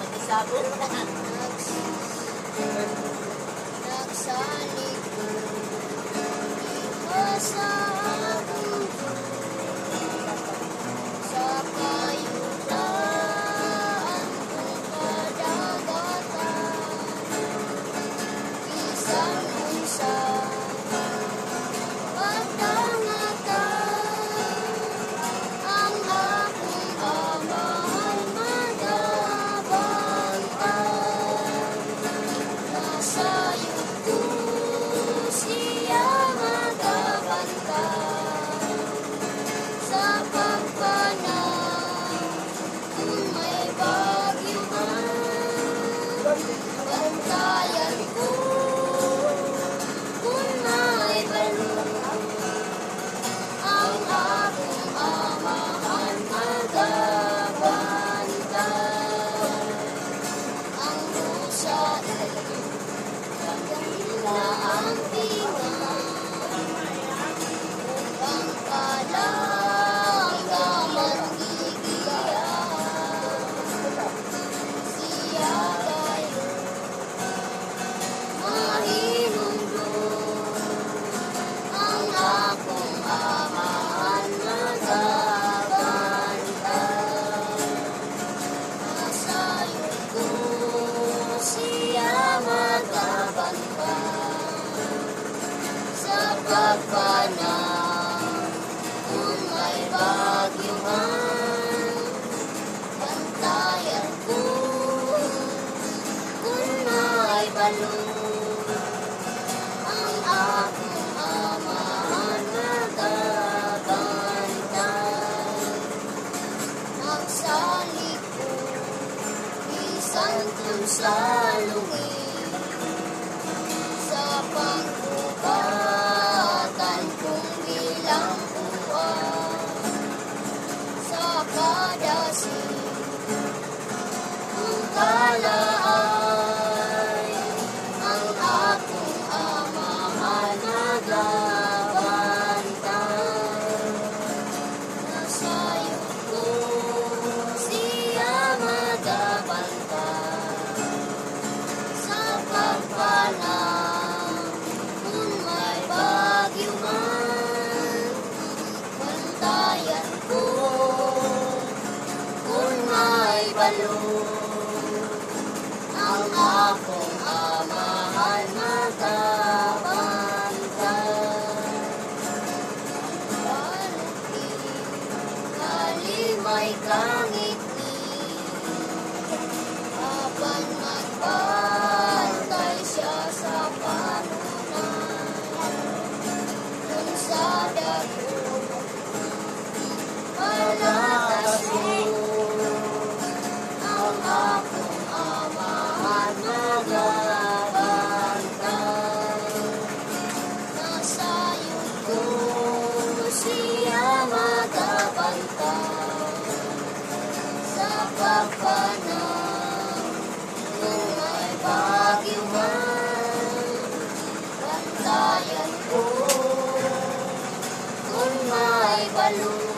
Magisabot na. Nagsalig ko diha sa akong sa kayutaan kong kadagatan, bisan unsa pagdangatan, ang akong amahan magabantay. Nasayod ko, siya magabantay sa pagpanaw kung may bagyo man, bantayan ko kung may balon, ang akong amahan magabantay. Ang usa na ang tinga ug ang palangga maggigiya. Siya kayo mahinumdum, ang akong amahan magabantay. Nasayod ko, siya magabantay sa pagpanaw kung may bagyo man, bantayan ko kung may balon, ang akong amahan magabantay. Nagsalig ko bisan kung sa lungit, sa pangubatan kong bilangguan, sa kadasig kung kalaay, ang akong amahan magabantay. Nasayod ko, siya magabantay sa pagpanaw kung may bagyo man, bantayan ko kung may balon, ang akong amahan magabantay. Panuki kalimay kangitngit, apan magbantay siya sa kanunay. Kung sa dago malakas, ang akong amahan magabantay. Nasayod ko, siya magabantay sa pagpanaw kung may bagyo man, bantayan ko kung may balon.